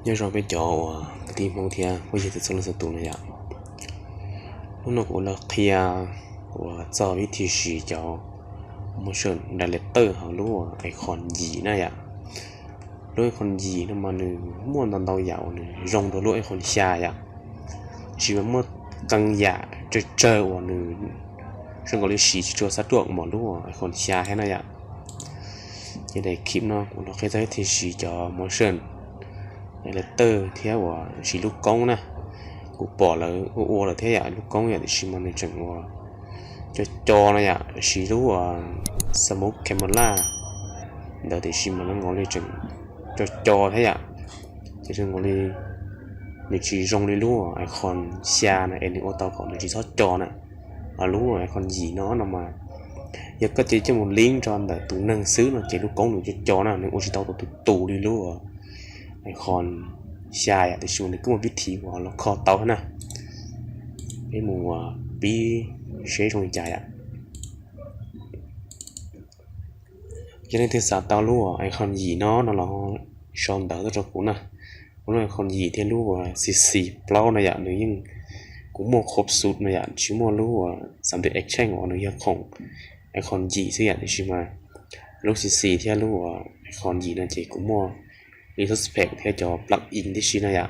Nyob zoo peb cov uas kwv tij Hmoob thiab phooj ywg txhua leej txhua tus no yom. Hnub no kuv los qhia uas txog vib thib siv cov motion director hauv lub iClone yim na yom. Lub iClone yim no mas nws muaj ntau ntau yam uas nws zoo dua lub iClone xya yom. Tiam sis mas muaj qee yam tsawg tsawg uas nws zoo nkaus li siv tsis tshua xab ruam npaum lub iClone xya thiab na yom. Ces daim clip no kuv los qhia txog vib thib siv cov motion director thiab uas siv lub koob na. Kuv pom lawv ua ua lawm thiab yom, lub koob yom, tiam sis mas nws tseem ua co co no yom, siv lub uas smooth camera ntawd tiam sis mas zoo nkaus li tseem co co thiab yom. Ces zoo nkaus li nws tsis zoo li lub iClone xya na es nws ua tau kom nws tsis txhob co na. Lub iClone yim no no mas yog koj cia li coj mus link rau ntawm tus neeg xwb no ces lub koob nws co co na, nws ua tsis tau tus tus li lub iClone xya yom, tiam sis mas nws kuj muaj vib thib uas los kho tau thiab na. Peb mus pib seb zoo li cas yom. Yog leej twg xav tau lub iClone yim no no los sau ntawv tuaj rau kuv na. Kuv lub iClone yim thiab lub C C plaub no yom, nws yeej, kuv muaj khuv xub no yom, tsis muaj lub xam ntws exchange uas nws yog khoom iClone yim xwb yom, tiam sis mas lub C C thiab lub iClone yim no ces kuv muaj li suspect thiab cov plug-in tib si no yom.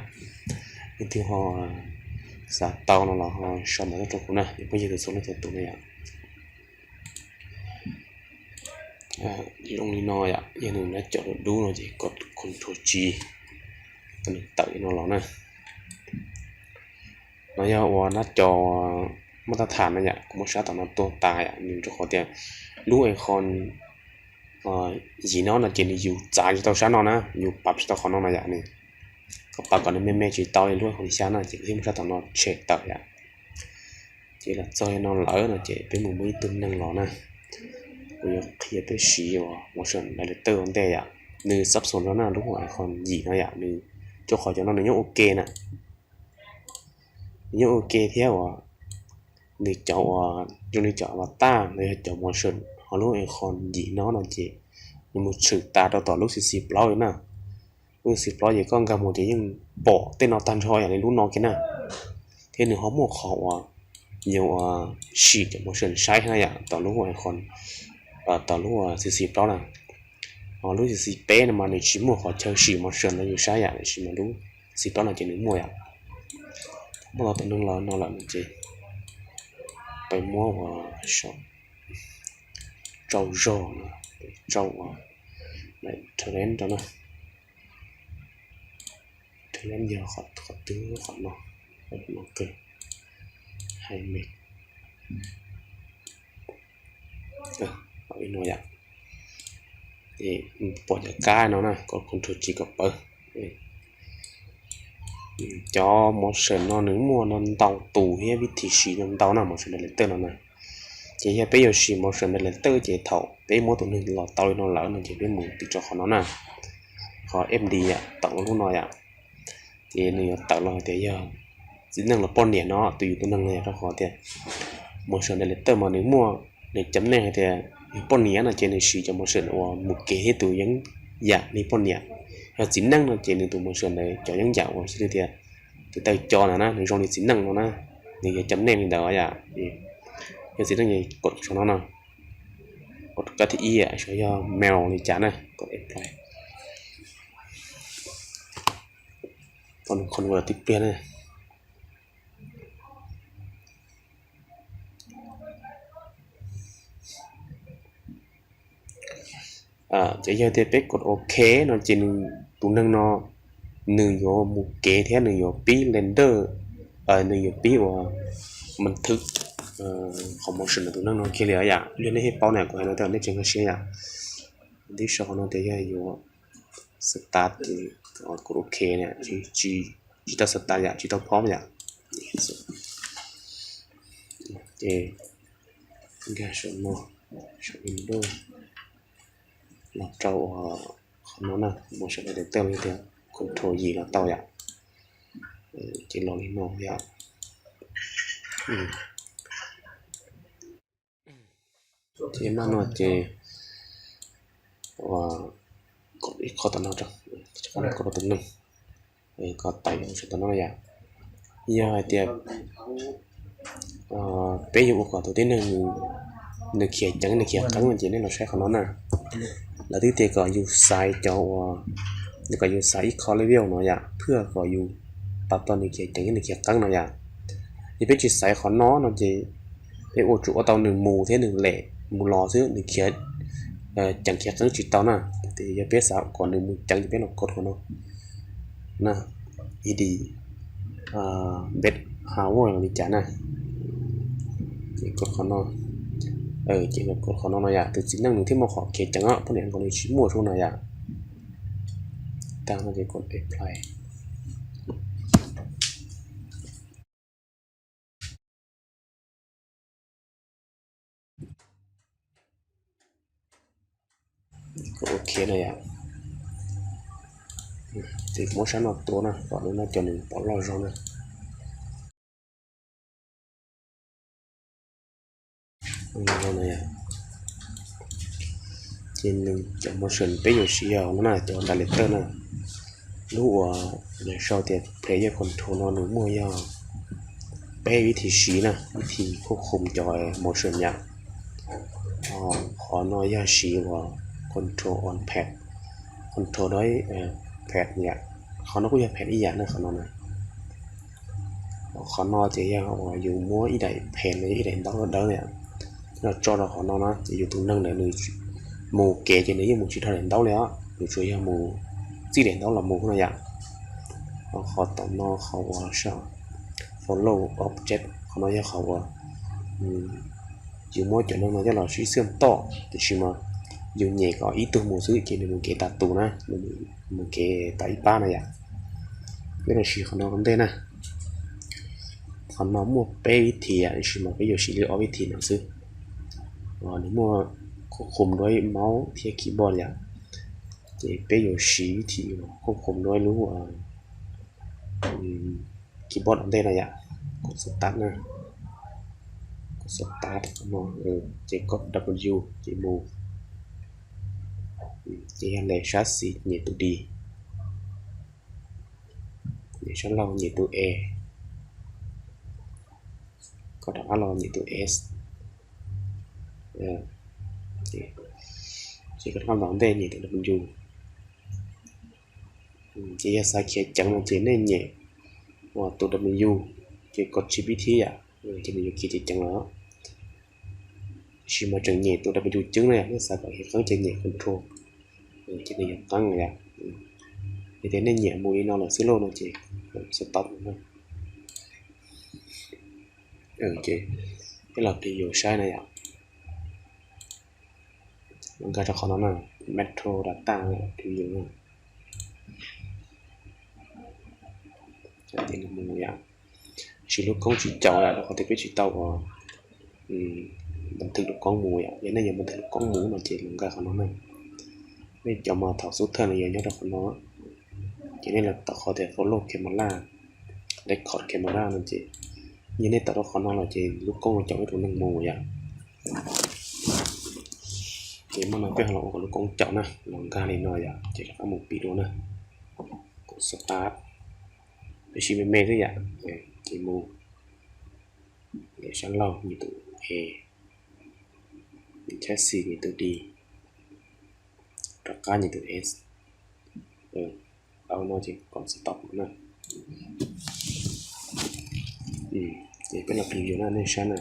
Leej twg ho xav tau no los ho sau ntawv tuaj rau kuv na, phooj ywg txhua leej txhua tus na yom. Zoo li no yom, yog nws nab cov dub dub no ces kom control G, kom nws tawm li no los na. No yog ua nab cov mab tab tham no yom, kuv muab sab tom no tua tas yom, nws rau qhov tias lub iClone yim no no ces nws yus txav tsis tau sab no na, yus pab tsis tau qhov no no yom, nws, koj pab kom nws me me tsis tau li lub iClone xya na, ces kuv thiaj muab sab tom no tshem tawm yom. Ces los txog no lawm no ces peb mus muaj ib tug neeg los na. Kuv yuav qhia peb siv uas motion director ua ntej yom. Nws xab xus no na, lub iClone yim no yom, nws rau qhov cov no nws nyob ua ke na. Nws nyob ua ke thiab uas nws cov uas zoo li cov avatar los yog cov motion hauv lub iClone yim no no ces nws mus tshwm tas rau tom lub C C plaub li na. Lub C C plaub ces koj nkag mus ces yeej pom tej no tag nrho yam li lub no kiag na. Thiab nws ho muaj qhov uas yus ua sim cov motion saib na yom, tom lub iClone, tom lub C C plaub na. Ho lub C C peb no mas nws tsis muaj qhov chaw sim motion no yus saib yom, tiam sis mas lub C C plaub no ces nws muaj yom. Muaj tau tus neeg los no lawm no ces peb muab ua rau zog no, rau ua talent rau na. Talent yog qhov twg, qhov no, no kawg, hais me, no yom. Pom cov kab no na, kom control G kom pawv. Cov motion no nws muaj ntau tus thiab vib thib siv ntau na, motion director no na. Ces yog peb yuav siv motion director ces thaum peb muab tus neeg los tau li no lawm no ces peb mus tim rau qhov no na, qhov F D yom, tom lub no yom. Ces nws yuav tawm los hais tias yog txiv neej los poj niam no, tus yus tus neeg no yom, rau qhov tias motion director mas nws muaj, nws cov nej hais tias yog poj niam no ces nws siv cov motion uas mus kev thiab tus yeeb yam li poj niam. Yog txiv neej no ces nws tus motion ntawd cov yeeb yam uas xws li tias tus taw co ntawd na, nws zoo li txiv neej no na, nws yuav cov nej li ntawd yom. Yog txiv neej kom saum no no, kom kab thib ib, saib yog male li cas na, kom apply. Tau nws convert tib pliag na. Ces yog tias peb kom ok no ces nws, tus neeg no nws yuav mus kev thiab nws yuav pib render, nws yuav pib ua man thwv qhov motion tus neeg no kiag li yom. Li nej thiaj paub na, kuv hais no tej nej tseem nkag siab yom. Tib sau qhov no tias yog yuav start, kom ok na, tsis tau start yom, tsis tau pub yom. Ces nkag saum no, saum Windows, los rau qhov no na, motion director li tias control yim los tau yom. Ces los li no yom. Ces maj no ces kom ib qho tom no rau, kom rau tus neeg. Kom tawm saum tau no yom. Yog hais tias peb yuav ua kom tus tib neeg nws khiav ceev nws khiav qeeb no ces nej los saib qhov no na. Lawv twb tias kom yus xaiv cov uas, kom yus xaiv ib qho level no yom, phwj kom yus pab tau nws khiav ceev nws khiav qeeb no yom. Yog peb tsis xaiv qhov no no ces peb ua tsuas ua tau nws mus thiab nws lem mus los xwb, nws khiav ceev khiav qeeb tsis tau na. Ces yog peb xav kom nws mus ceev ces peb los kov qhov no na, ed bed hour li cas na. Ces kov qhov no, ces los kov qhov no no yom, tus txiv neej nws thiaj muaj qhov khiav ceev os, poj niam nkaus li tsis muaj sub no yom. Tag no ces kov apply. Ok no yom. Ces muab sab no tua na kom lub no cov nws pom loj zog na. Ces nws cov motion peb yuav siv yog no na, cov director na. Lub uas nws sau tias player control no nws muaj yog peb vib thi siv na, vib thi khub khum cov motion yom. Qhov no yog siv uas control on pad, control doj pad yom. Qhov no kuj yog pad ib yam na, qhov no na. Qhov no ces yog uas yus muab ib daim pen los yog ib daim ntaub dawb dawb yom, los tso rau qhov no na ces yus tus neeg ntawd nws mus kev ces nws yeej mus tsis dhau daim ntaub li os, nws tsuas yog mus txij daim ntaub los mus no yom. Qhov tom no qhov uas follow object, qhov no yog qhov uas yus muab cov neeg no coj los sib xeem tom, tiam sis mas yus nyem kom ib tug mus xwb ces nws mus kev tas tus na, nws mus kev tas ib pab na yom. Peb los siv qhov no ua ntej na. Qhov no muaj peb vib thi, tiam sis mas peb yuav siv li ob vib thi no xwb. Nws muaj khub khum dua ib mouse thiab keyboard yom. Ces peb yuav siv vib thi khub khum dua ib lub keyboard ua ntej no yom. Kov start na, kov start no, ces kov W ces mus. Ces yog lem sab xis nyem tus D, nyem sab laug nyem tus E, kov rov qab los nyem tus S. Ces kov rov qab los ntej nyem tus W. Ces yog xav khiav ceev no ces nej nyem uas tus W, ces kov tsib pib thib yom, ces nws yuav khiav ceev ceev lawm. Tiam sis mas tseem nyem tus W coob na yom, nej xav kom khiav qeeb ces nyem control, ces nws yuav qeeb yom. Yog tias nej nyiam mus li no lawm xwb lauj no ces stop na. Ces peb los preview saib na yom. Nkag rau qhov no na, metadata preview na. Siv lub koob tsis caum yom, rau qhov tias peb tsis tau ua npa thwm lub koob mus yom. Yog nej yuav npa thwm lub koob mus no ces los nkag qhov no na. Nej cov mas thaum xub thawj no yog nyob rau qhov no, ces nej los tom qhov tias follow camera, record camera no ces yog nej tom rau qhov no los ces lub koob no caum ib tus neeg mus yom. Ces muaj no peb ho los ua kom lub koob caum na, los nkag li no yom, ces rov qab mus pib dua na. Kuv start, peb siv me me xwb yom, ces mus, sab laug nyem tus E, chassis nyem tus D, rov qab nyem tus S. Au no ces kom stop na. Ces peb los preview na nej saib na.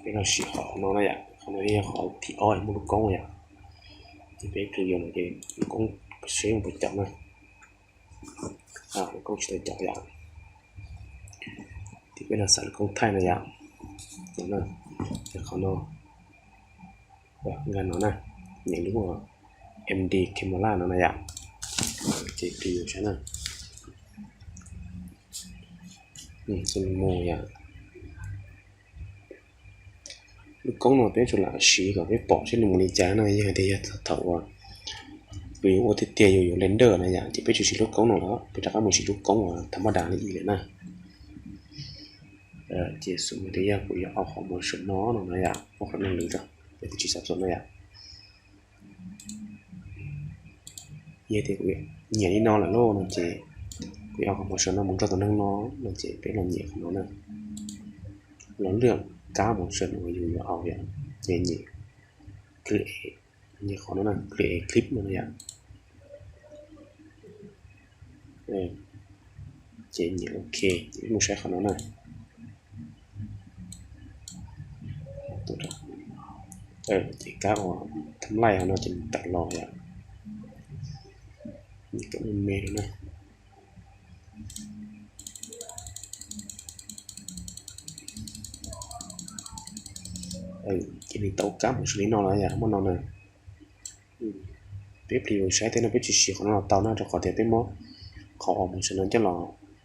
Peb los siv qhov no na yom, qhov no yog qhov thib ob muaj lub koob yom. Ces peb preview no ces lub koob seb puas caum na. Lub koob tsis tau caum yom. Ces peb los xav lub koob thaij no yom. Qhov no, nkag no na, nyem lub M D camera no na yom. Ces preview saib na. Xws li mus yom. Lub koob no peb tsuas lam siv kom peb pom seb nws mus li cas no, yog tias yog thaum uas yus yuav ua tiag tiag yus yuav render na yom, ces peb tsis siv lub koob no lawm, peb rov qab mus siv lub koob uas tha maj das li ib lawm na. Ces xws li tias yog kuv yuav au qhov motion no no na yom, au qhov no lwm rau, peb twb tsis xav txog no yom. Yog tias kuv nyiam li no lawm lauj no ces kuv yuav au qhov motion no mus rau tus neeg no, no ces peb los nyiam qhov no na, los lwaj kab motion uas yus yuav au yom, ces nyiam create, nyiam qhov no na, create clip no na yom. Ces nyiam ok, ces mus saib qhov no na. Ces kab uas thab laij no ces nws tawm los yom, nws tawm me me no na. Ces nws tau kab motion li no lawm yom, muaj no na. Peb plis saib tej no peb tsis siv qhov no los tau na, rau qhov tias peb muab qhov uas motion no coj los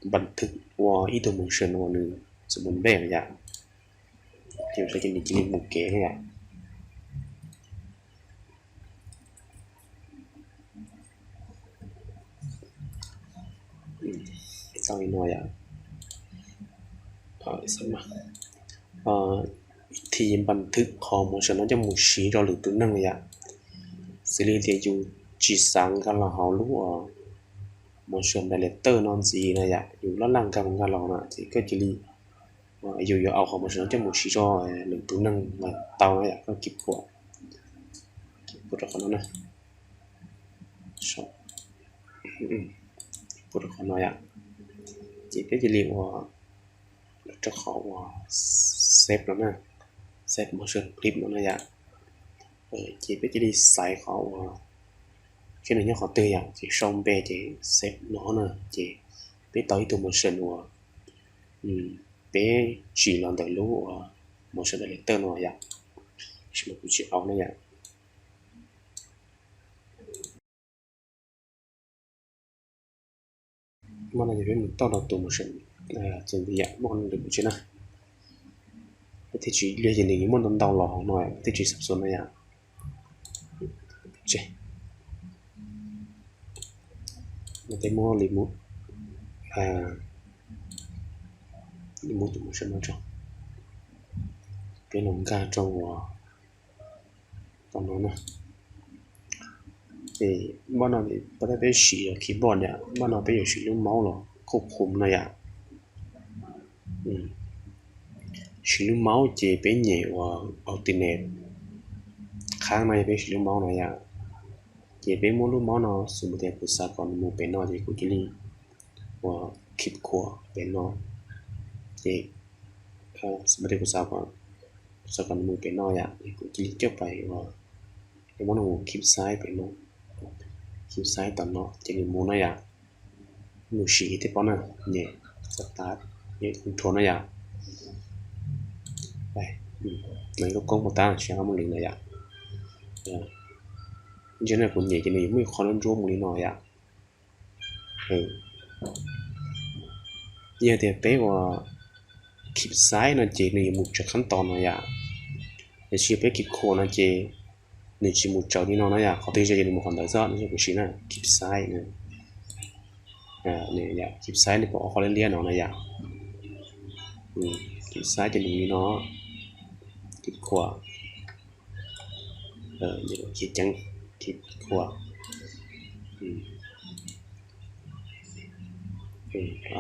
npas thwv ua ib tug motion uas nws xu mus npej yom. Ces saib ces nws cia li mus kev na yom. Tau li no yom. Thi npas thwv qhov motion no coj mus siv rau lwm tus neeg yom. Xws li tias yus tsis xav nkag los hauv lub uas motion selector no ntxiv na yom, yus laj laj nkag mus nkag los na ces koj cia li, yus yuav au qhov motion no coj mus siv rau lwm tus neeg los tau na yom, koj kib khuam, kib khuam rau qhov no na, kib khuam rau qhov no yom. Ces peb cia li ua rau qhov uas save no na, save motion clip no na yom. Ces peb cia li xaiv qhov uas seb nws nyob qhov twg yom, ces sau npe ces save no na, ces peb tau ib tug motion uas peb tsim los ntawm lub uas motion selector no yom. Tab sis mas kuv tsis au na yom. Muaj no ces peb mus tauj rau tus motion, txuas ntxiv yom, muaj qhov no lwm tus tsis na. Peb thiaj tsis liag ces nws muaj ntau ntau los hauv no, peb thiaj tsis xab xua no yom. Ces peb muab li mus, li mus tus motion no tso, peb los nkag rau uas tom no na. Ces npaj no pab tab peb siv keyboard yom, npaj no peb yuav siv lub mouse los khub khum no yom. Siv lub mouse ces peb nyem uas alternate qhab no yog peb siv lub mouse no yom. Ces peb muab lub mouse no, xws li tias kuv xav kom nws mus pem no ces kuv cia li uas khib khuam pem no. Ces xws li tias kuv xav kom, kuv xav kom nws mus pem no yom, ces kuv cia li coj pais uas, muab no mus khib xaib pem no, khib xaib tom no ces nws mus no yom. Mus siv tej pab na, nyem start, nyem control no yom. No ib lub koob puas tab tsis muaj lwm na yom. Ntsia na, kuv nyem ces nws yuav muaj ib qho ntsuab mus li no yom. Yog tias peb uas khib xaib no ces nws yuav mus tsaws qhab tos no yom. Tiam sis yog peb khib khuam no ces nws tsis mus tsaws li no na yom, qhov twg ze ces nws mus qhov ntawd xwb, no yog kuv siv na, khib xaib, khib xaib nws pom ob qho liab liab no na yom. Khib xaib ces nws li no, khib khuam, ces ceev, khib khuam,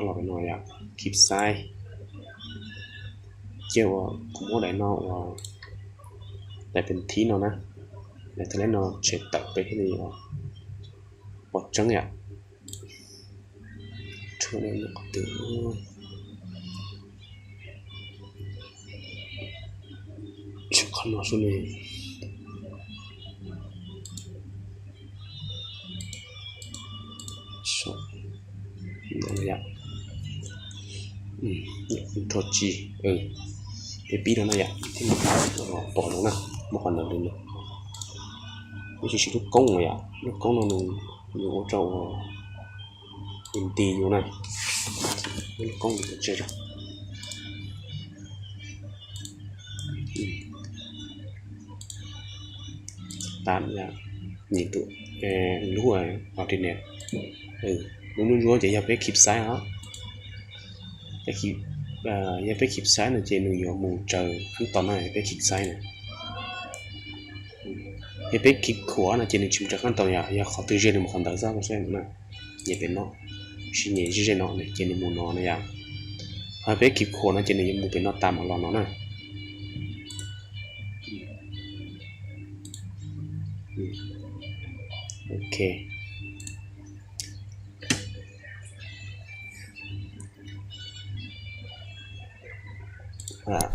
los no yom, khib xaib. Ces uas kuv muab daim no uas daim pes thib no na, daim tha leb no tshem tawm peb thiaj li uas pom tseeb yom. Qhov no xwb ne. Control G, peb pib no na yom, thiaj li pom zoo na, muaj qhov ntawd li no. Peb tsis siv lub koob no yom, lub koob no nws yuav ua rau uas nti yus na, lub koob nws tseg. Tam yom, nyem tus lub alternate, lub ntsuab ntsuab ces yog peb khib xaib os. Yog peb khib xaib no ces nws yuav mus tsaws qhab tos no, peb khib xaib na. Yog peb keep keyboard no ces nws tsis mus rau qab ntau yom, yog qhov twg ze nws mus qhov ntawd xwb. Nyem pem no, sim nyem ze ze no ces nws mus no na yom. Ho peb keep keyboard no ces nws yuav mus pem no tas mam los no na. Ok.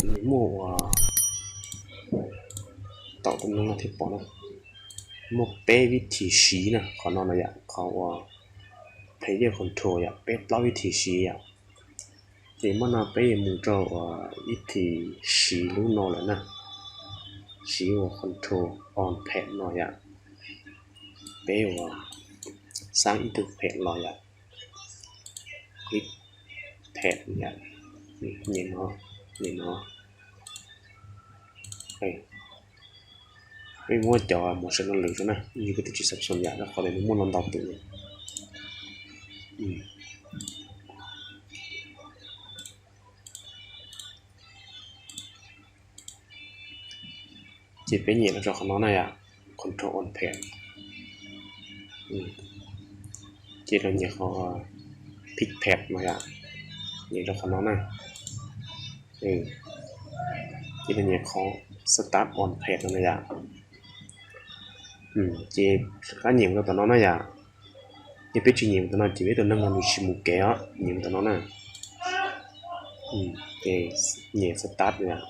Nws muaj ua, tom tus no thiaj pom na, muaj peb vib thim siv na, qhov no no yom, qhov ua player control yom, peb plaub vib thim siv yom. Ces muaj no peb yuav mus rau ua vib thim siv lub no lawm na, siv ua control on pad no yom. Peb ua xab ib tug pad los yom, click pad yom, nyem no, nyem no. Peb muab cov motion no lwm rau na, yus peb twb tsis xav xyuas yam rau qhov tias nws muaj no ntau tus. Ces peb nyem los rau qhov no na yom, control on pad. Ces los nyem qhov pick pad no yom, nyem rau qhov no na. Ces los nyem qhov start on pad no na yom. Ces rov qab nyem mus rau tom no na yom. Yog peb tsis nyem mus tom no ces peb tus neeg no nws tsis mus kev os, nyem mus tom no na. Ces nyem start yom,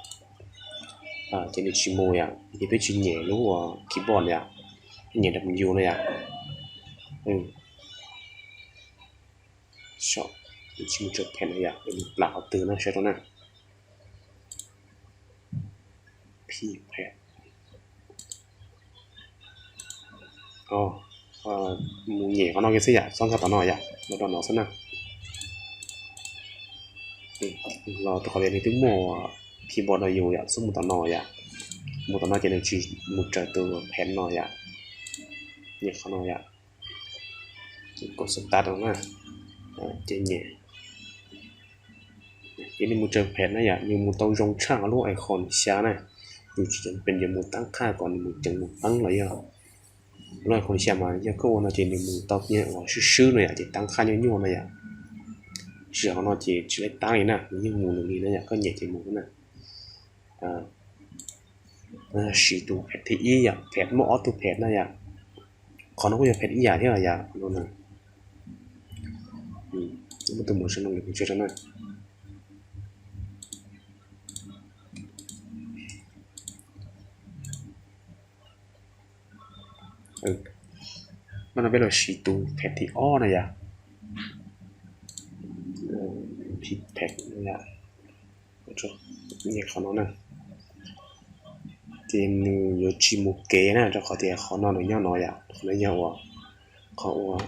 ces nws tsis mus yom, yog peb tsis nyem lub keyboard yom, nyem W no yom. Nws tsis mus rau pad no yom, nws plam qhov twg no saib rau na. P pad. Mus nyem qhov no kiag xwb yom, txhob nkag tom no yom, los rau no xwb na. Los rau qhov tias nws twb muaj keyboard no yus yom, txhob mus tom no yom. Mus tom no ces nws tsis mus raws tus pad no yom. Nyem qhov no yom. Ces kos start no na. Ces nyem. Ces nws mus raws pad na yom, nws mus tau zoo tshaj lub iClone xya na. Yus tsis ceev pes yuav mus tab qhaj kom nws mus ceev mus teeb los yog. Lub iClone xya mas yog koj ua no ces nws mus tau nyiaj uas swb swb no yom, ces tab qhaj nyuaj nyuaj no yom. Tsis hov no ces tsis laib tab li na, nws yeej mus nws li na yom, koj nyem ces mus na. Siv tus pad thib ib yom, pad muaj ob tug pad na yom. Qhov no kuj yog pad ib yam thiab yom, no na. Muaj tus motion no lwm kuv tsis rau na. Mas no peb los siv tus pad thib ob na yom. Thib pad no yom. Qhov no na. Ces nws yuav tsis mus kev na, rau qhov tias qhov no nws nyob no yom, qhov no yog ua, qhov ua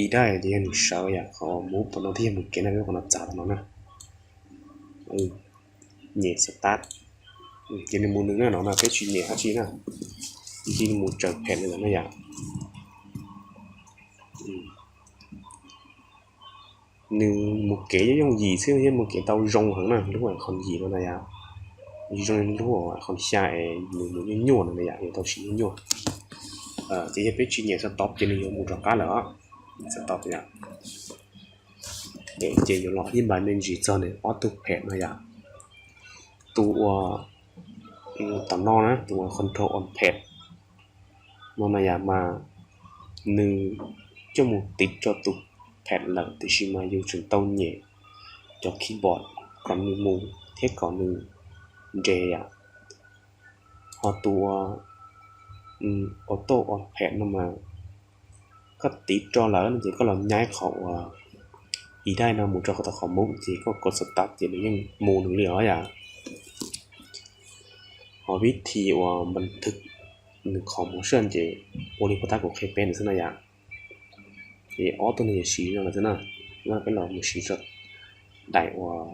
ib daim ces yog nws sawv yom, qhov ua move tom no thiaj yog mus kev na, peb qhov no txav tom no na. Nyem start. Ces nws mus nws na, no mas peb tsis nyem dab tsi na, cia li mus raws pad li ntawd na yom. Nws mus kev yooj yooj yim xwb, yeej mus kev tau zoo heev na, lub iClone yim no na yom. Zoo li lub iClone xya es nws mus nyuaj nyuaj no na yom, yuav tau siv nyuaj nyuaj. Ces yog peb tsis nyem stop ces nws yuav mus rov qab lawm os. Stop yom. Ces yuav los ib npas me ntsis txog nws ob tug pad no yom. Tus uas tom no na, tus uas control on pad no na yom, mas nws coj mus tiv rau tus pad lawm, tiam sis mas yus tseem tau nyem cov keyboard kom nws mus thiab kom nws nres yom. Ho tus uas auto on pad no mas koj tiv rau lawm no ces koj los nyaib qhov uas ib daim no mus rau qhov tau qhov move ces koj kos start ces nws yeej mus nws li os yom. Ho vib thi uas npas thwv nws qhov motion ces ua li puag ta kuv qhia peb nws xwb na yom. Ces ob tug no yuav siv no lawm xwb na. Peb los mus siv rau daim uas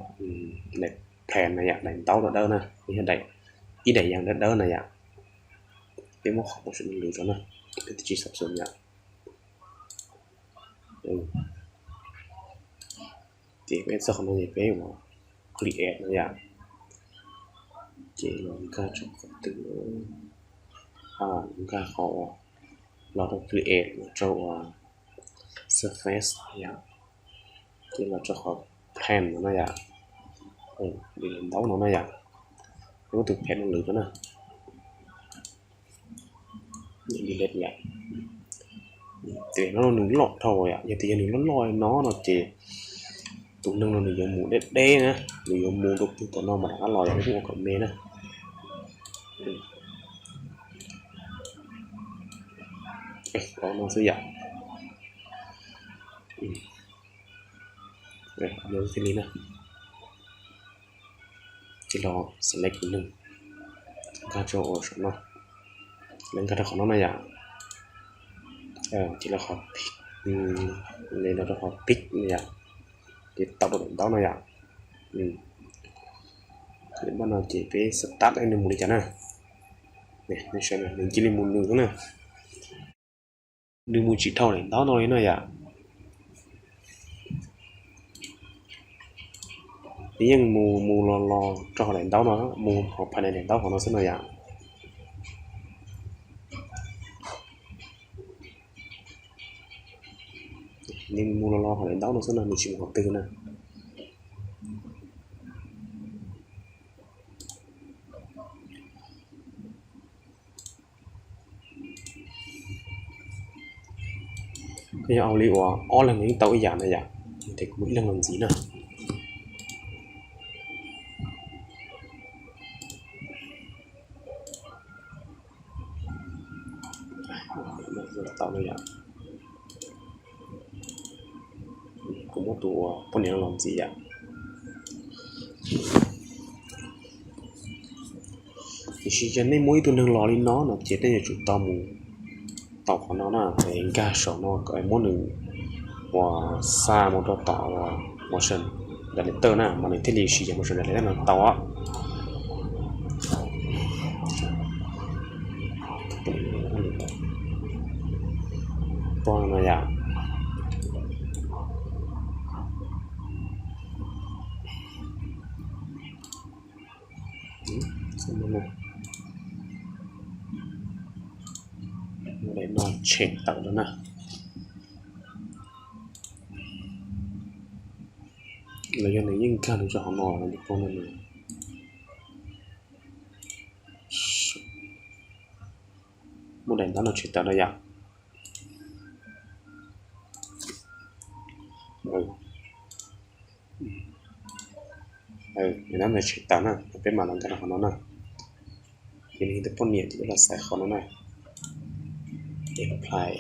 daim plan na yom, daim ntaub dawb dawb na, yog daim, ib daim yam dawb dawb na yom. Peb muab qhov motion lwm rau na, peb twb tsis xav xyuas yom. Ces peb txog qhov no ces peb ua create no yom. Ces los nkag rau qhov twg, Nkag qhov uas los rau create, los rau uas surface yom, ces los rau qhov plane no na yom, li daim ntaub no na yom, lub tus plane no lwm no na, delete yom. Ces no nws loj dhau yom, yog tias yog nws loj loj no no ces tus neeg no nws yuav mus deb deb na, nws yuav mus rau pug tom no mas rov qab los yom, ua kom me na. No xwb yom. Thiaj li na, ces los select tus neeg, nkag rau saum no, lawv nkag rau qhov no na yom. Ces los qhov pick, los rau qhov pick na yom, ces tau rau daim ntaub no yom. Npaj no ces peb start nws mus li cas na. Nej saib, nws cia li mus nws xwb na. Nws mus tsis dhau daim ntaub no li no yom. Nws yeej mus mus los los rau hauv daim ntaub no, mus hauv phaj daim ntaub hauv no xwb no yom. Nws mus los los hauv daim ntaub no xwb no, nws tsis mus qhov twg na. Yog ua li uas ob leeg yeej tau ib yam na yom, ces kuv muab ib leeg los ntxiv na. Tau no yom. Kuv muab tus poj niam no los ntxiv yom. Tiam sis yog nej muab ib tug neeg los li no no ces nej yuav tsum tau mus tau qhov no na, nkag saum no kom muab nws uas xa mus rau tom uas motion generator na, mas nws thiaj li siv yog motion generator no tau. Pog no yom. Daim no tshem tawm lawm na. Los yog nws yeej nkag nws rau hauv no, pog no. Muab daim ntaub no tshem tawm no yom. Daim ntaub no tshem tawm na, peb mam los nkag rau qhov no na. Ces nws tus poj niam ces peb los xaiv qhov no na, apply.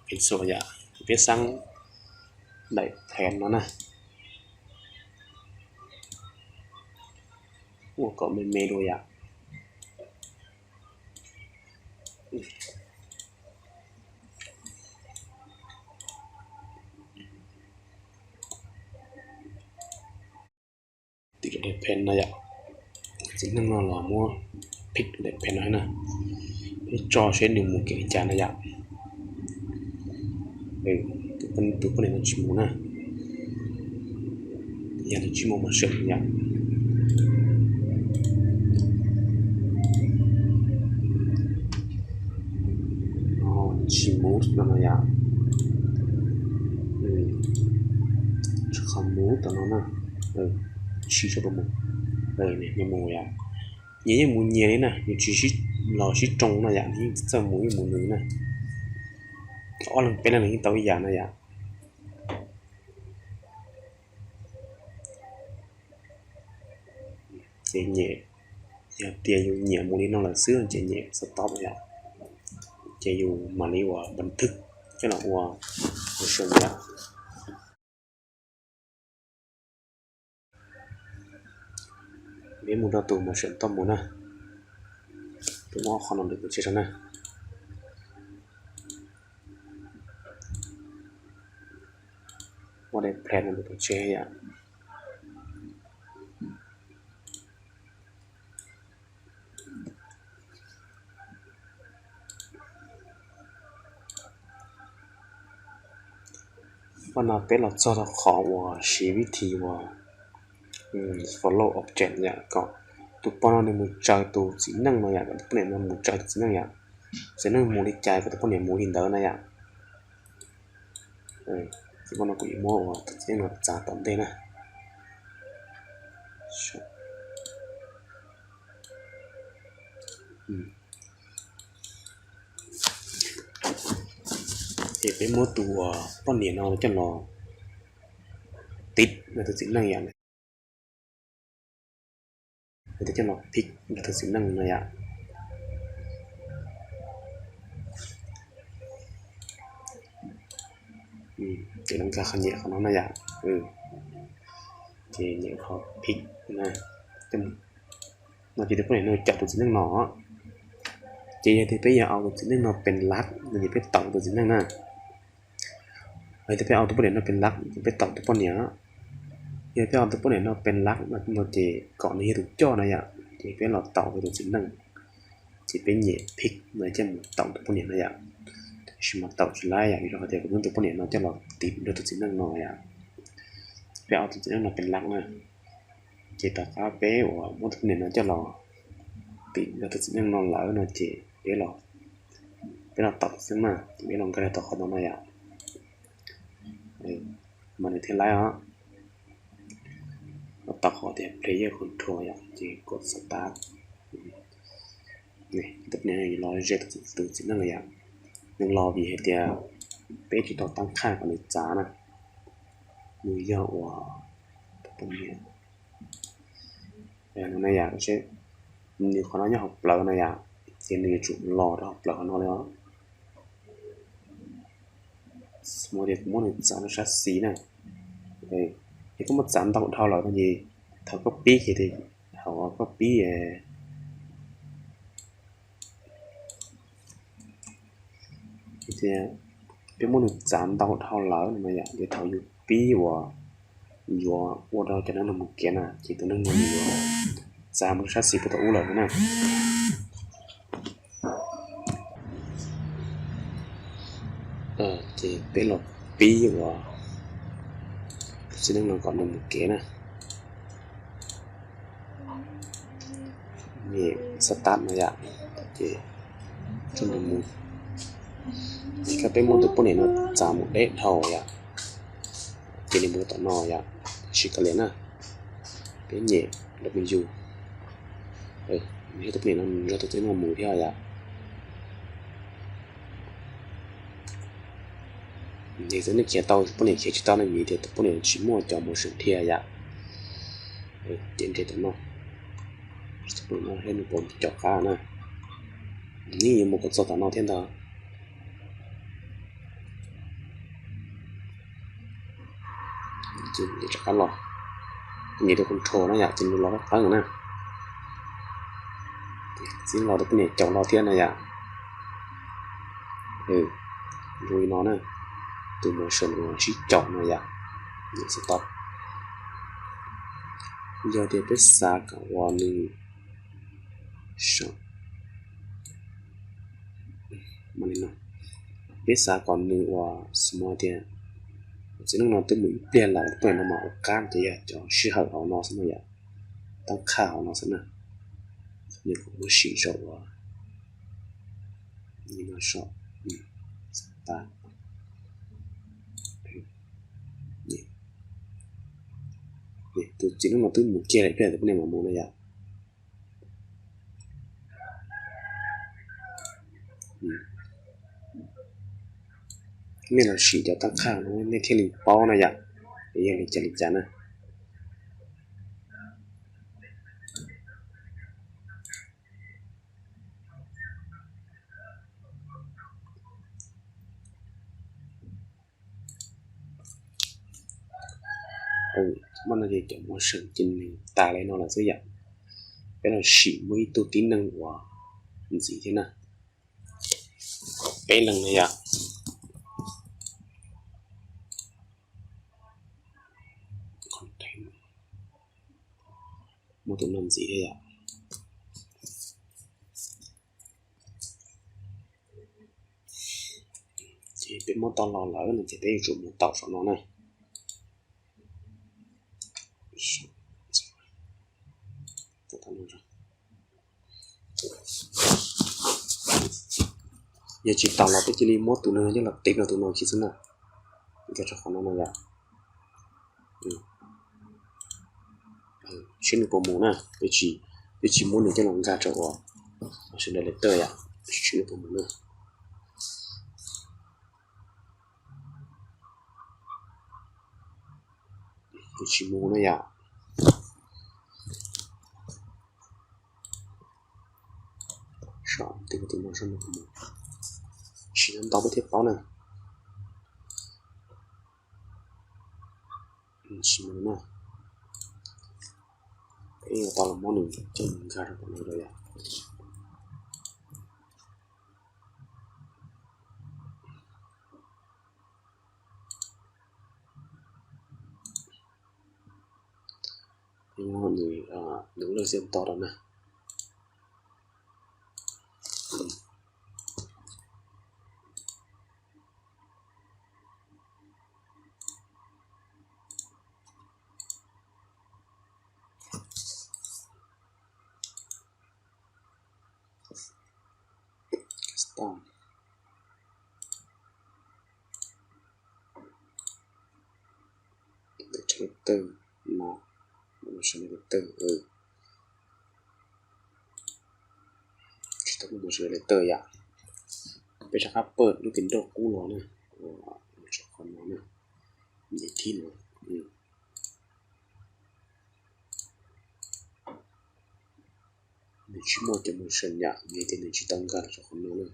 Pencil yom, peb xeeb daim pen no na, ua kom me me dua yom. Tim daim pen no yom, txiv neej no los muab pick daim pen no na, peb tso seb nws mus kev li cas no yom. Tus poj niam no tsis mus na, yog nws tsis muaj motion yom. Tsis mus no no yom. Qhov mus tom no na, tsis tso mus, nws mus yom. Nyias yeej mus nyias li na, nws tsis los sib tsoo no yom, nws yeej txawj mus yeej mus nws na. Ob leeg peb leeg nws yeej tau ib yam no yom. Ces nyem, yog tias yus nyiam mus li no lawm xwb ces nyem stop yom, ces yus mam li ua npam thwj coj los ua motion yom. Peb mus rau tus motion top mus na, tus muab qhov no lwm pov tseg rau na. Muab daim plane no lwm pov tseg yom. Paj no peb los txog rau qhov uas siv vib thi uas follow object yom, kom tus poj no nws mus tsaws tus txiv neej no yom, kom tus poj niam no mus tsaws tus txiv neej yom. Txiv neej mus li cas kom tus poj niam mus li ntawd na yom. Tus poj no kuv yuav muab uas tus txiv neej no txav tom ntej na. Ces peb muab tus uas poj niam no coj los tiv rau tus txiv neej yom. Coj los pick rau tus txiv neej no yom. Ces lawv nkag qhov nyem qhov no na yom. Ces nyem qhov pick na. No ces tus poj niam no caum tus txiv neej no. Ces yog tias peb yuav au tus txiv neej no pes lab no ces peb taus tus txiv neej na. Yog tias peb au tus poj niam no pes lab ces peb taus tus poj niam. Yog peb au tus poj niam no pes lab no ces kom nws yog tus coj na yom, ces peb los taus tus txiv neej. Ces peb nyem pick no coj mus taus tus poj niam no yom. Tab sis mas taus tsis laib yom, vim rau qhov tias kuv muab tus poj niam no coj los tiv rau tus txiv neej no yom. Peb au tus txiv neej no pes lab na. Ces tom qab peb uas muab tus poj niam no coj los tiv rau tus txiv neej no lawm no ces peb los, peb los taus tus txiv neej na, ces peb los nkag rau tom qhov no no yom. Mas nws thiaj laib os. Los tau qhov tias player control yom, ces kom start. Tus poj niam yuav los ze tus txiv neej yom. Nws los vim hais tias peb tsis tau tab khaj kom nws txav na. Nws yog uas tus poj niam no na yom, nws qhov no nyob hauv plawv no yom, ces nws yuav tsum los rau hauv plawv qhov no li os. Xws li tias kuv muab nws txav rau sab xis na, ces koj muab txav ntau dhau lawm no ces thaum koj pib ces, thaum koj pib tias peb muab nws txav ntau dhau lawm no yom, ces thaum yus pib uas yuav ua rau cov neeg no mus kev na ces tus neeg no nws yuav txav mus rau sab xis puag tom ub lawm no na. Ces peb los pib uas tus txiv neej no kom nws mus kev na. Nyem start no yom, ces tso nws mus. Ces peb muab tus poj niam no txav mus deb dhau yom, ces nws mus tom no yom, sib kav liam na. Peb nyem W, nws thiaj tus poj niam no nrog tus txiv neej no mus thiab yom. Ces txiv neej khiav tau, tus poj niam khiav tsis tau ne, vim tias tus poj niam tsis muaj cov motion dhia yom. Ces nres tom no, tus poj niam no thiab nws puas caum qab na. Nws yeej yuav mus kom txog tom no thiab ntag. Ces rov qab los, nyem rau control no yom, ces nws los qab qeeb na. Txiv neej los tus poj niam caum los thiab na yom. Zoo li no na, tus motion uas sib caum no yom, nyem stop. Yog tias peb xav kom uas nws, peb xav kom nws uas xws li tias txiv neej no twb mus ib pliag lawm, tus poj niam no mas ua qab ces yog cov sij hawm hauv no xwb no yom, tab khaj hauv no xwb na. Nws kuj muab sim zaum uas no so, tas. Tus txiv neej no twb mus kiag lawm, ib pliag tus poj niam mam mus no yom. Nej los sim cov tab khaj no nej thiaj li paub na yom, yog li cas li cas na. Muaj no ces cov motion ces nws tas li no lawm xwb yom. Peb los sim muaj ib tug tib neeg uas ntxiv thiab na. Peb leeg no yom. Muaj tus no ntxiv thiab yom. Peb muab tau los lawm no ces peb yuav tsum mus tau saum no na. Yog tsis tau los peb cia li muab tus neeg coj los tiv rau tus no xwb na. Tiv rau qhov no no yom. Seb nws puas mus na, peb tsis muab nws coj los nkag rau uas sawv daws li tawj yom, seb nws puas mus na. Tsis mus na yom. Saib tus no saib nws puas mus, tsis ntau peb thiaj paub na. Tsis mus na, peb yuav tau los muab nws coj mus nkag rau tom no lawm yom. Nws lej xiab to rau na. Tawm no, tawm, tsis tau mus sawv daws li tawj yom. Peb rov qab pawj lub tis nrauj qub los na, qhov no na, thib no. Nws tsis muaj cov motion yom, vim tias nws tsis tau nkag rau qhov no na.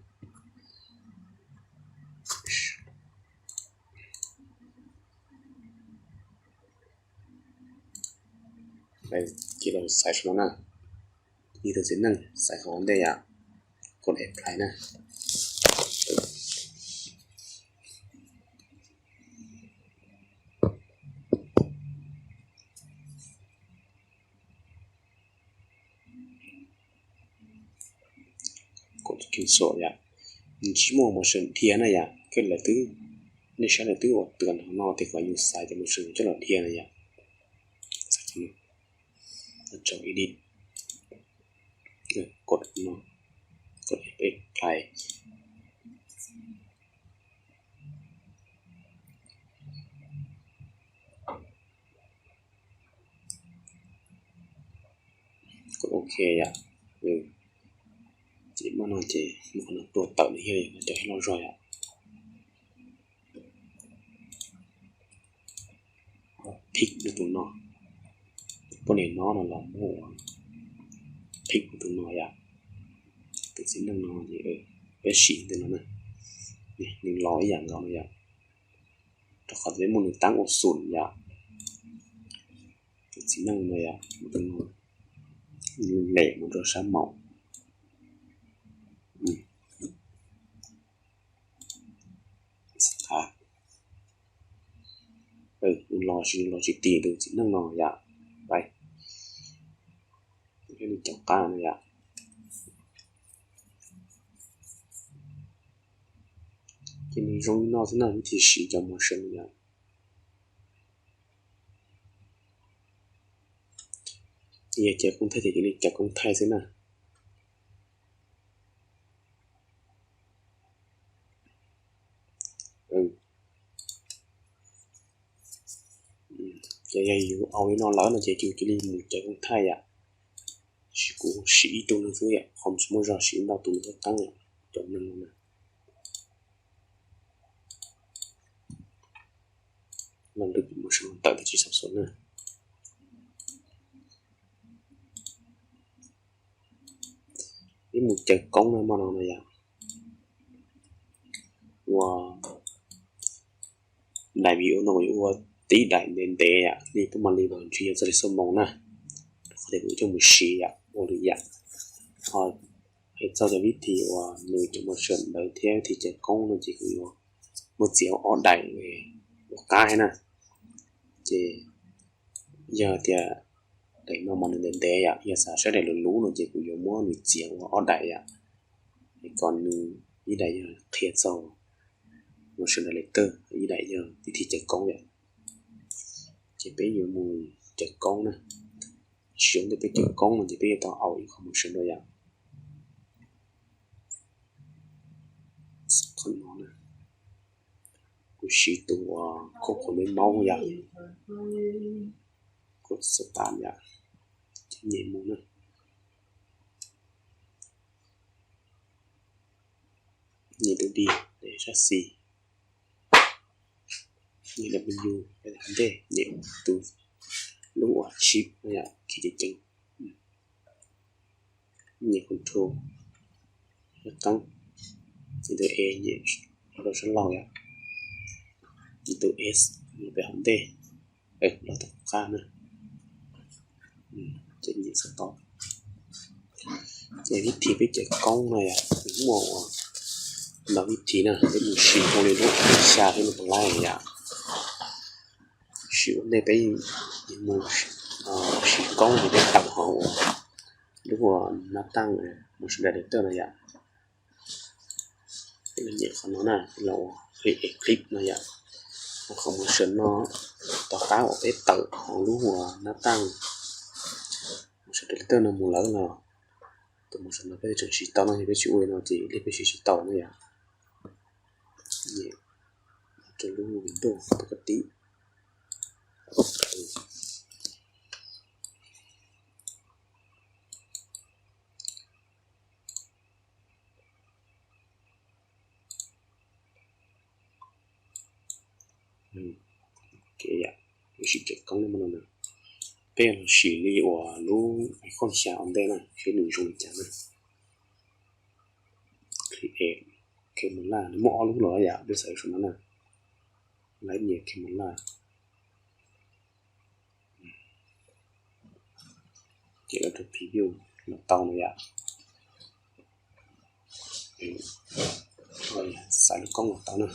Cia los xaiv saum no na. Ib tug txiv neej xaiv qhov ua ntej yom, kod apply na. Kod cancel yom. Nws tsis muaj motion dhia na yom, koj lawv twb, nej saib lawv twb ua twv no tias kom yus xaiv cov motion coj los dhia na yom. Tso edit, kod no, kod apply. Kod ok yom. Ces muab no ces muab qhov no tua tawm no thiaj li cov loj zog yom. Pick tus no, poj niam no no los muab ua pick tus no yom. Tus txiv neej no, peb sim tus no na, nws los ib yam nkaus no yom, rau qhov peb muab nws tab ua xum yom. Tus txiv neej no yom, lem mus rau sab maum. Los tsis, los tsis tis tus txiv neej no yom. Peb caum qab no yom. Ces nws zoo li no xwb na, vib thib siv cov motion yom. Yog cov koob thaij ces cia li cov koob thaij xwb na. Ces yog yus ua li no lawm no ces yus cia li mus cov koob thaij yom. Tab sis kuv siv ib tug no xwb yom, qhov tsis muaj zog siv ntau tus no qeeb yom, cov neeg no na. Los ntawm mus tawm tsis xav xav na. Ib mus cawv koob no mas no na yom, ua daim video no kuv yuav ua tib daim ntev ntev yom, li peb mam li ua ntshe yog txog li xuab moos na, rau qhov tias kuv coj mus siv yom, ua lwm yam. Ho hais txog cov vib thib uas nws cov motion ntawd thiab vib thib cawv koob no ces kuv yuav muab txiav ua ob daim ua qab thiab na. Ces yog tias daim no mas nws ntev ntev yom, yog xav saib daim luv luv no ces kuv yuav muab nws txiav ua ob daim yom. Es kom nws ib daim yog qhia txog motion director, ib daim yog vib thib cawv koob yom. Ces peb yuav mus cawv koob na. Tsis ua ntej peb cawv koob no ces peb yuav tau au ib qho motion dua yom. Qhov no na, kuv siv tus uas khuam khuam me maub yom, khuam xav tas yom, ces nyem mus na. Nyem tus D, sab xis, nyem W, ntej nyem tus lub uas shift no yom, khiav ceev ceev. Nyem control, qeeb, nyem tus E, nyem rau sab laug yom, nyem tus S, nyem pem hauv ntej, los tom qab na. Ces nyem xav tau. Ces vib thib peb cawv koob no yom, muaj ua ntau vib thib na, peb mus siv ua li lub xya thiab lub pos laij yom. Siv ua ntej peb yuav mus siv koob ces peb tawm hauv lub uas nab taaj motion director no yom. Peb los nyem qhov no na, peb los ua create clip no yom. Qhov motion no, tom qab uas peb tawm hauv lub uas nab taaj motion director no mus lawm los tus motion no peb tseem siv tau no, yog peb tsis ua li no ces peb siv tsis tau na yom. Nyem rau lub Windows pov ka tib. Kev yam, lub sij hawm koob no, peb los sim li uas lub iClone xya ua ntej na, seb nws zoo li cas na. Create camera, nws muaj ob lub los yom, peb xaiv saum no na, Linear Camera. Ces los rau preview los tau no yom. Xaiv lub koob los tau na.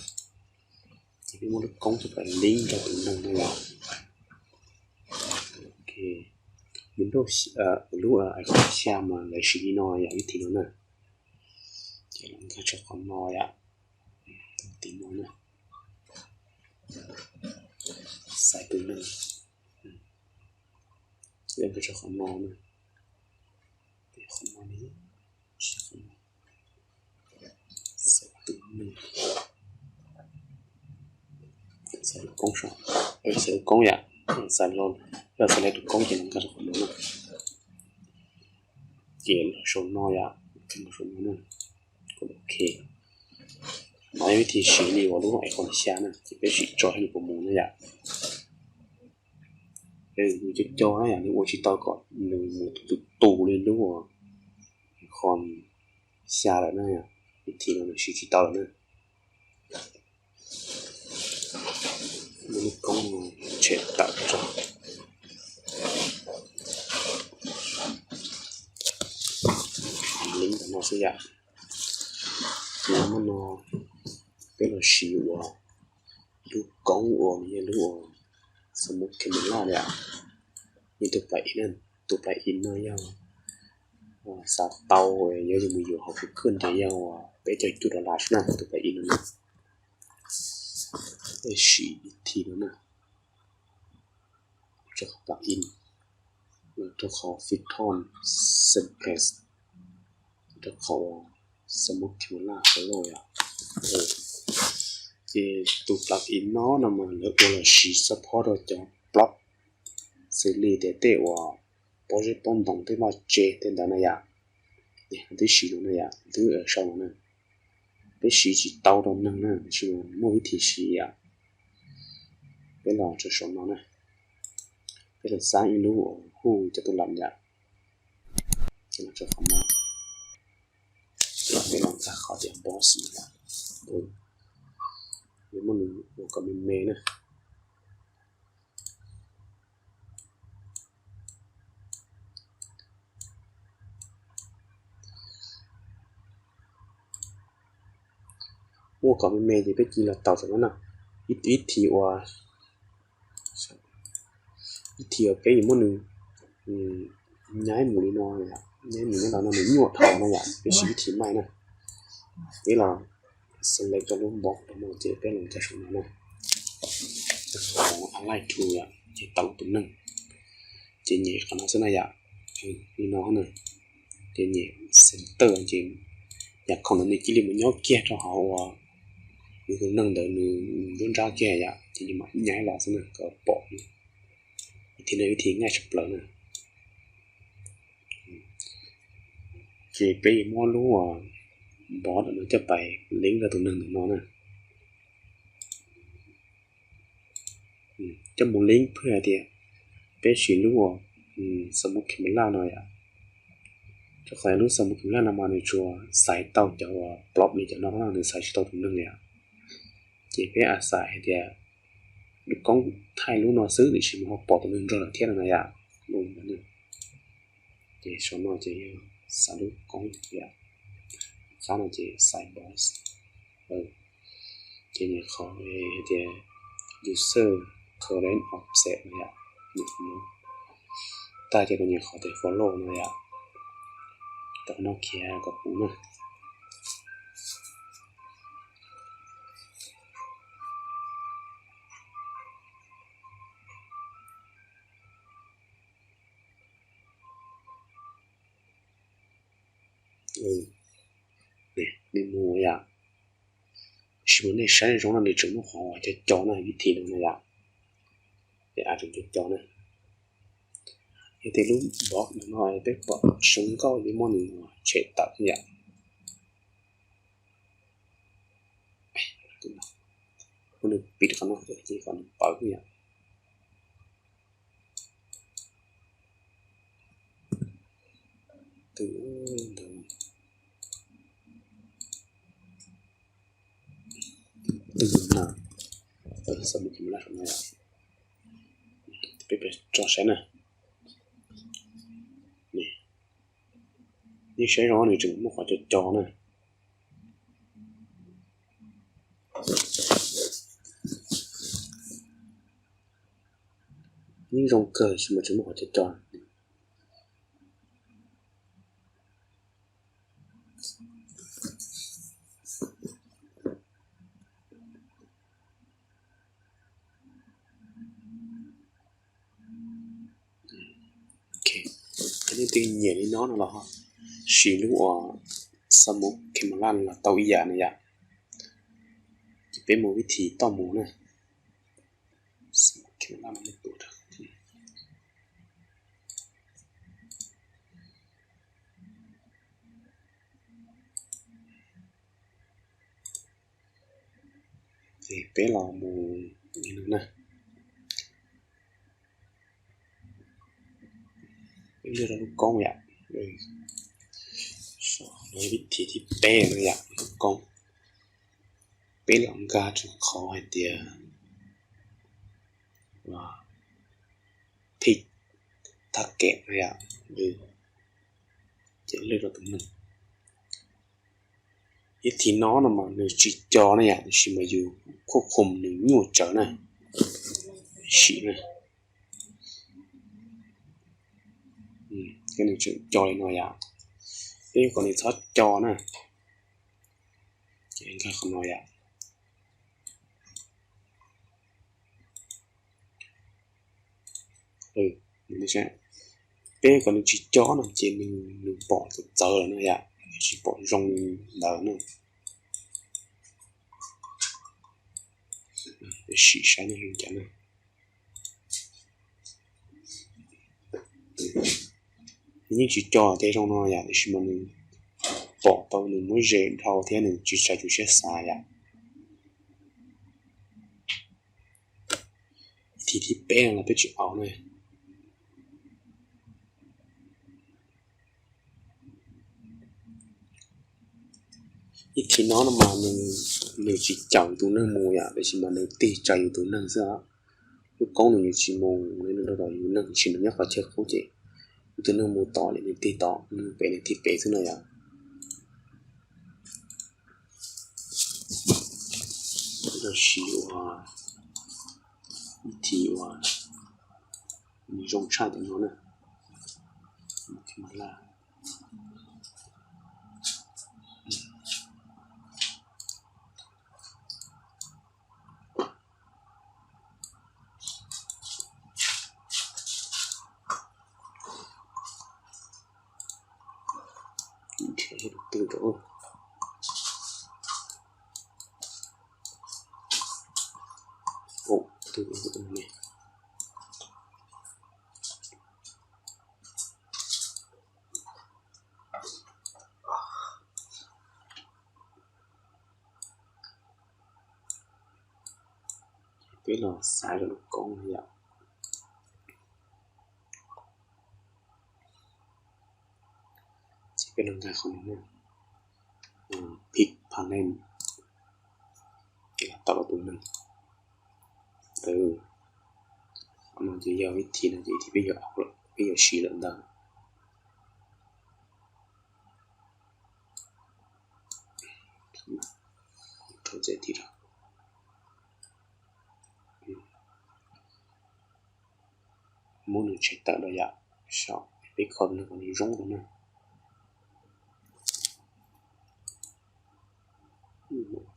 Ces peb muab lub koob coj los link rau tus neeg no yom. Windows, lub iClone xya mas lawv siv li no yom, vib thib no na. Ces los nkag rau qhov no yom, tim no na, xaiv tus neeg, los nkag rau qhov no na, qhov no, xaiv tus neeg, xaiv lub koob, xaiv lub koob yom, xaiv los, yog xaiv li tus koob ces los nkag rau qhov no na. Ces los saum no yom, los saum no na, ok. No yog vib thib siv li uas lub iClone xya na, ces peb sim tso seb nws puas mus na yom. Nws cog cog na yom, nws ua tsis tau kom nws mus tus tus li lub uas iClone xya lawm na, vib thib no nws siv tsis tau lawm na. Muab lub koob tshem tawm tso, link ntawm no xwb yom. Ces muaj no peb los siv ua lub koob uas yog lub uas Smart Camera li, yog tus plug-in, tus plug-in no yog xav tau, yog yus mus yuav hauv Google ces yog uas peb caug cuaj dollar na, tus plug-in no na. Peb siv ib thib no na, rau qhov plug-in, rau qhov Filter Samples, rau qhov Smart Camera Follow yom. Ces tus plug-in no no mas lawv ua los siv support rau cov blog, xws li tias tej uas pob zeb pob ntoos tej vaj tse tej ntawd na yom. Twb siv no na yom, twb sau no na. Peb siv tsis tau rau neeg na, tiam sis muaj vib thib siv yom. Peb los rau saum no na, peb los xab ib lub hu cov tus lam yom. Ces los rau qhov no, peb los nkag qhov tias boss no yom. Peb muab nws ua kom me me na. Ua kom me me ces peb cia los tau saum no na. Ib, ib thib ua, ib thib ua peb yuav muab nws nyaib mus li no, nyaib mus nyob ntawd no nws nyuaj dhau no yom, peb siv ib thib maij na. Peb los Select rau lub box no ces peb los txog saum no na, align to yom, ces tau tus neeg, ces nyem qhov no xwb na yom. Li no na, ces nyem center ces yam khoom ntawd nws cia li mus nyob kiag rau hauv uas nws tus neeg ntawd nws nruab nrab kiag yom, ces nws mam nyaib los xwb na kom pom. Vib thib no vib thib nyaj tshaj plaws na. Ces peb yuav muab lub box no coj pais link rau tus neeg ntawm no na. Coj mus link phwj hais tias peb siv lub uas Smart Camera no yom. Rau qhov lub Smart Camera no mas nws tsuas xaiv tau cov uas plom li cov no, nws xaiv tsis tau tus neeg li yom. Ces peb a xaiv hais tias lub koob thaij lub no xwb tiam sis mas ho pom tus neeg nrog lawm thiab no na yom. Ces saum no ces yog xaiv lub koob yom, qab no ces xaiv box. Ces nyuam qhuav hais tias user current offset no yom, tag ces nyuam qhuav tias follow no yom, rau qhov no khiav kom puv na. Nej mus yom, sis mas nej saib zoo no nws tseem muaj qhov co co na, vib thib no na yom. Ces a tseem co co na. Yog tias lub box no peb pom zoo nkauj yuav muab nws tshem tawm yom. Muab nws piv qhov no ces kom nws pawv yom. Twb ntawd, twb no, peb tso saib na. Nej saib zoo nws tseem muaj qhov co co na. Yeej zoo kawg sis mas tseem muaj qhov co co. Ok, nej twb nyiam li no no los siv lub uas Smart Camera los tau ib yam na yom. Ces peb mus vib thib toj mus na. Ces peb los mus li no na. Peb lig rau lub koob yom. Vib thib thib peb no yom, lub koob. Peb los nkag rau qhov hais tias pick target no yom. Ces lig rau tus neeg. Vib thib no no mas nws tsis co na yom, tiam sis mas yus khuj khum nws nyuaj tsawv na. Sim na. Nws tseem co li no yom. Peb yuav kom nws txhob co na. Ces nkag qhov no yom. Peb kom nws tsis co no ces nws pom txawv txawv lawm no yom, nws tsis pom zoo li ntawd na. Peb sim saib nws zoo cas na. Nws yeej tsis co ces zoo no yom, tiam sis mas nws pom tau nws muab ze dhau thiab nws tsis tshua tu siab xav yom. Thib thib peb no los peb tsis au na. Ib thib no no mas nws tsis caum yus tus neeg mus yom, tiam sis mas nws tig tsa yus tus neeg xwb os. Lub koob nws tsis mus, nws rau tom yus neeg, tiam sis nws nyob qhov chaw qub ces yus tus neeg mus tod ces nws tig tod, nws pem nws tig pem xwb no yom. Lawv siv ua ib thib uas nws zoo tshaj cov no na. Camera. Tus peb los xaiv rau lub koob no yom. Ces peb los nkag qhov no na, pick panel, ces los tau tus neeg. Qhov no ces yog ib thim no ces ib thim peb yuav, peb yuav siv lawm ntag. Rau txim tim rau, muab nws tshem tawm rau yom. Saib peb kho tus neeg kom nws zoo rau na. Nws nyob rau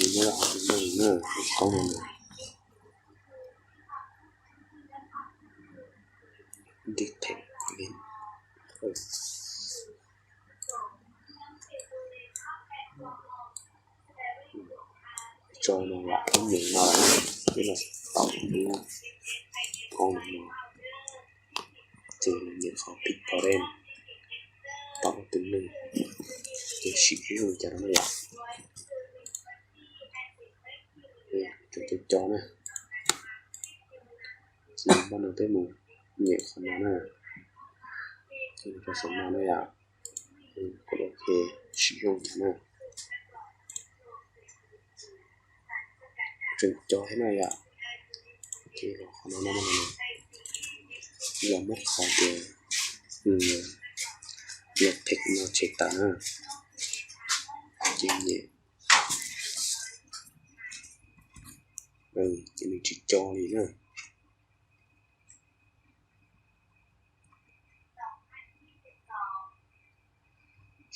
hauv no na, koob no na. Detect link. Tso no yom, lub nyeem no, peb los tau lub koob no, ces los nyeem qhov pick panel, tau tus neeg, ces sim zoo li cas no na yom. Cov co co na, ces npaj no peb mus nyeem qhov no na, ces rau saum no na yom. Kom ok, sim zoo li cas na. Tseem co thiab na yom. Ces qhov no no, yog muab qhov tias yog text no tshem tawm na, ces nyem, ces nws tsis co li na.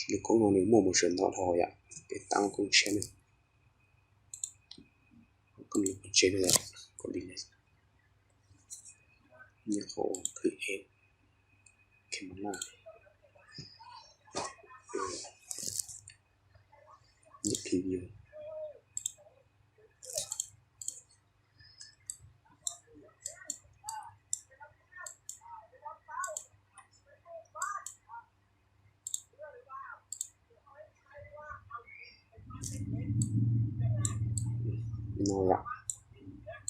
Lub koob no nws muaj motion ntau dhau yom, peb tab koob tshiab na. Koob no pov tseg na yom, kom delete. Nyob hauv create camera, nyob preview. No yom,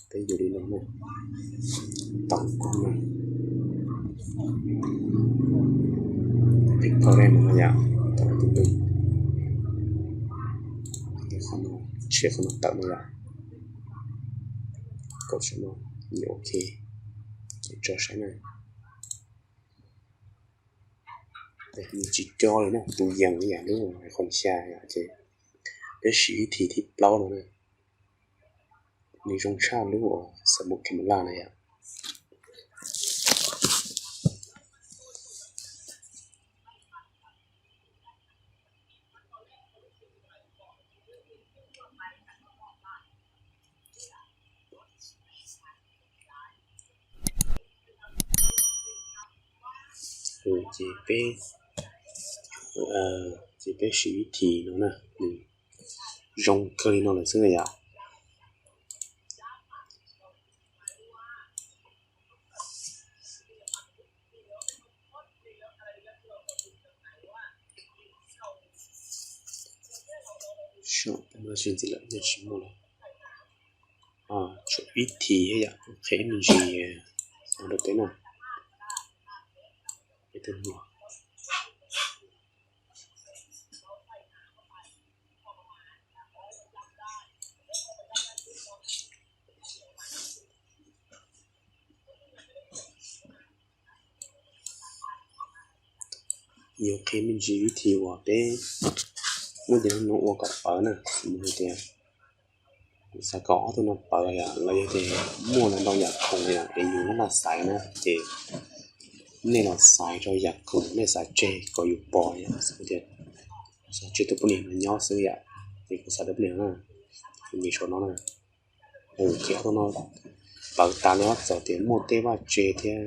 peb yuav li no na, tau koob no, peb pom no yom, tau tus neeg, qhov no, tshem qhov no tawm no yom, kom saum no, nyem ok, tso saib na. Nws tsis co li na, tus yees li yam lub hais qhov xya yom, ces peb siv ib thim thib plaub no na. Nws zoo tshaj lub uas xav mus camera na yom. Ces peb, ces peb siv ib thim no na, nws zoo kawg li no lawm xwb na yom. Sib ntxiv lawm, nyob tsis muaj lawm. Tshuav ib thim yom, qhia ib me ntsis rau peb na. Peb twb muaj. Yuav qhia me ntsis vib thi uas peb muab cov no ua kom pawv na. Xws li hais tias xav kom ob tug no pawv yom, los yog tias muaj ntau yam khoom yom es yus lub naj xaiv na, ces nej los xaiv rau yam khoom nej xav tseg kom yus pom yom. Xws li tias xav tseg tus poj niam no nyob xwb yom, Ces kuv xav tau plig no na, kuv nias saum no na, ces ob tug no pawv tas li, txawm tias muaj tej vaj tse thiab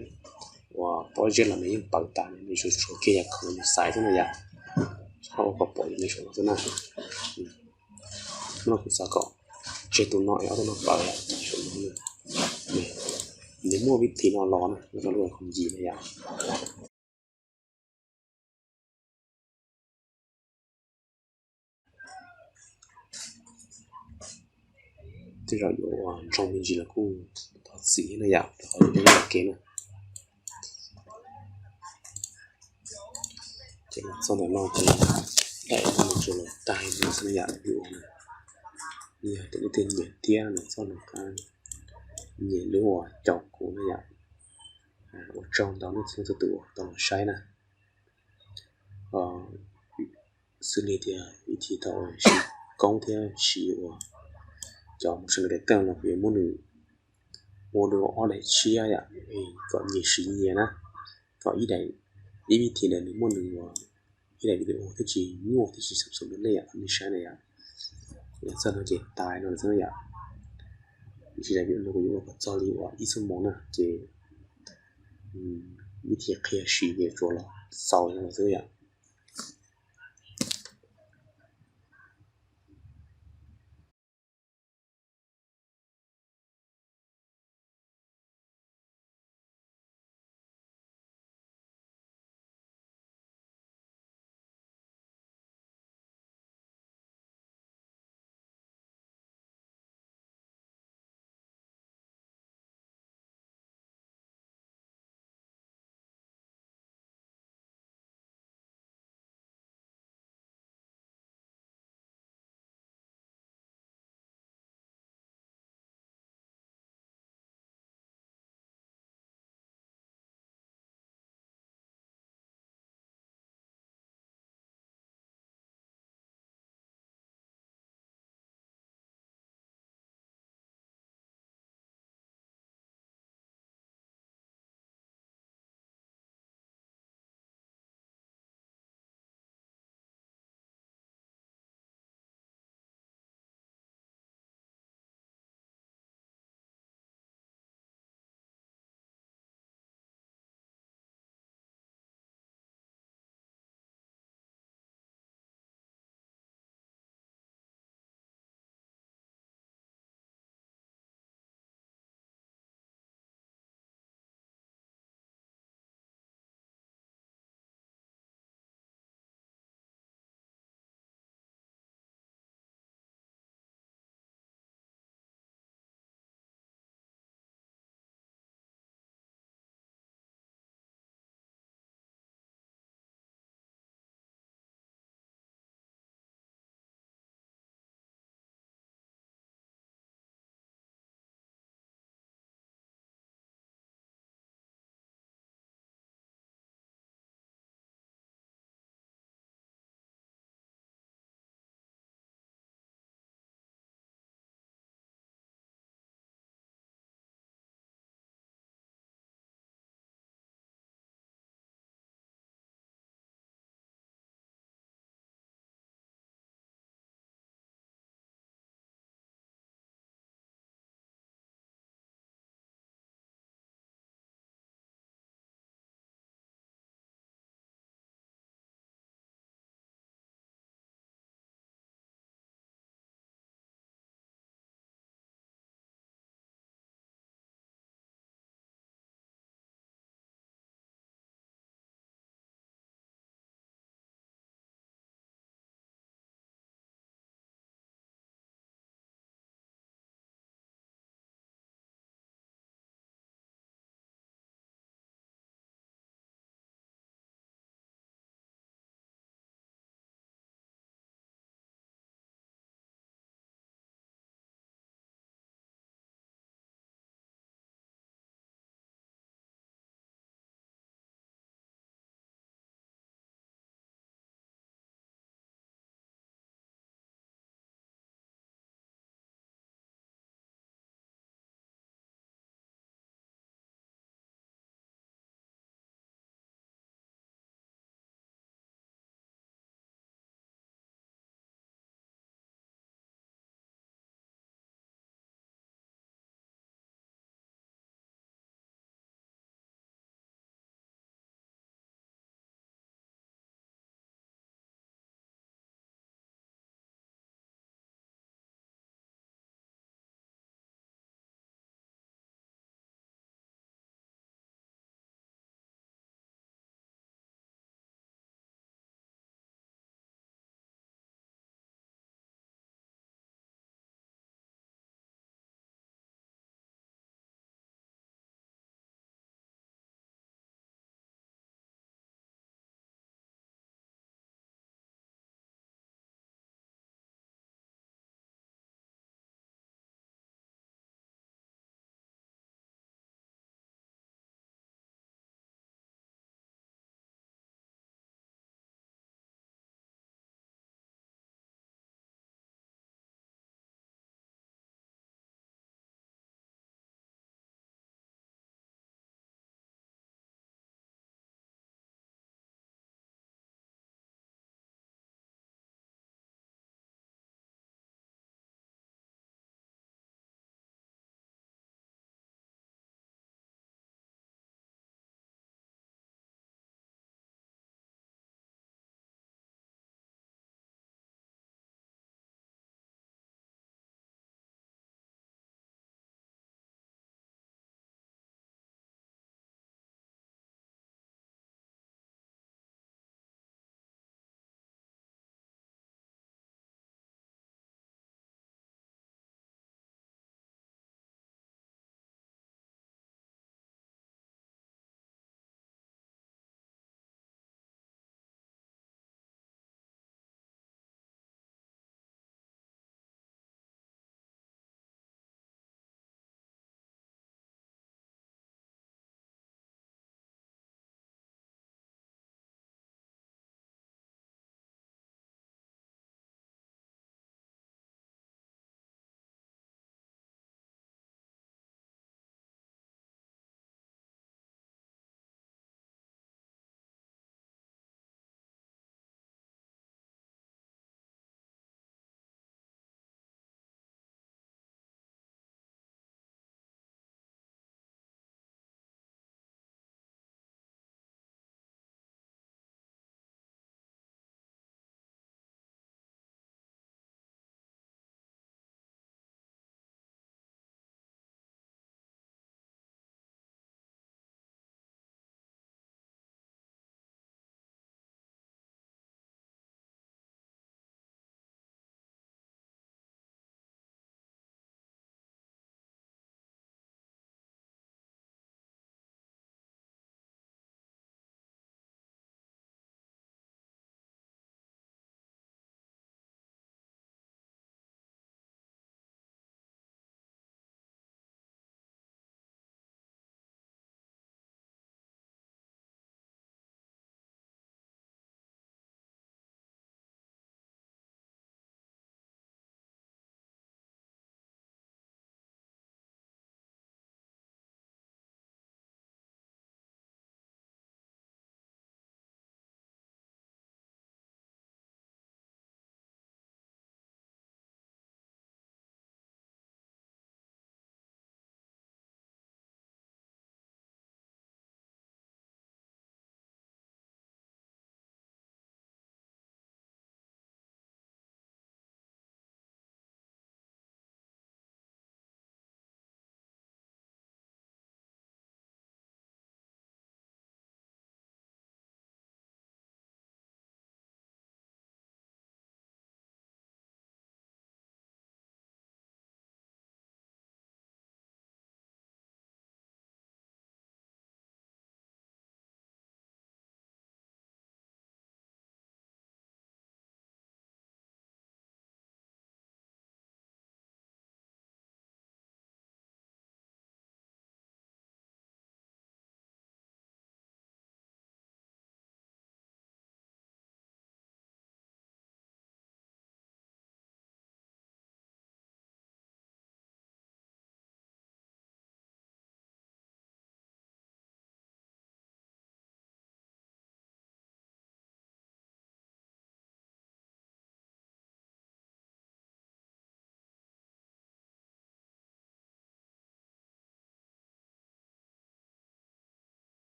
uas pob zeb los nws yeej pawv tas li, nws tsuas tshuav kiag yam khoom nws xaiv xwb na yom. Txhob ua kom pom li saum no xwb na. Hnub no kuv xav kom tseg tus no es ob tug no pawv saum no na. Nws muaj vib thim no los na, nws rau lub khoom yim na yom. Tej zaum yuav ua ntsoog me ntsis los kuj thov txim thiab na yom, rau qhov yog peb ua ke na. Ces los txog ntawm no ces daim no tsuas los tag no xwb na yom, view no. Yog tias leej twg nyiam tiab los txog nram qab, nyiam lub uas caum kuv na yom. Ua tsaug ntau nej txhua leej txhua tus uas tau los saib na. Xws li tias vib thim tau siv koob thiab siv uas cov motion detector no kuv yuav muab nws ua dua ob daim tshiab yom, kom nyias siv nyias na, kom ib daim, ib vib thim ntawd nws muaj nws ua ib daim video thiaj tsis nyuaj thiaj tsis xav xav rau nej yom, nej saib na yom. Los txog no ces tas no xwb yom. Tiam sis daim video no kuv yuav ua kom txog li uas ib xuab moos na ces vib thim qhia siv ces tsuas los xaus no xwb yom.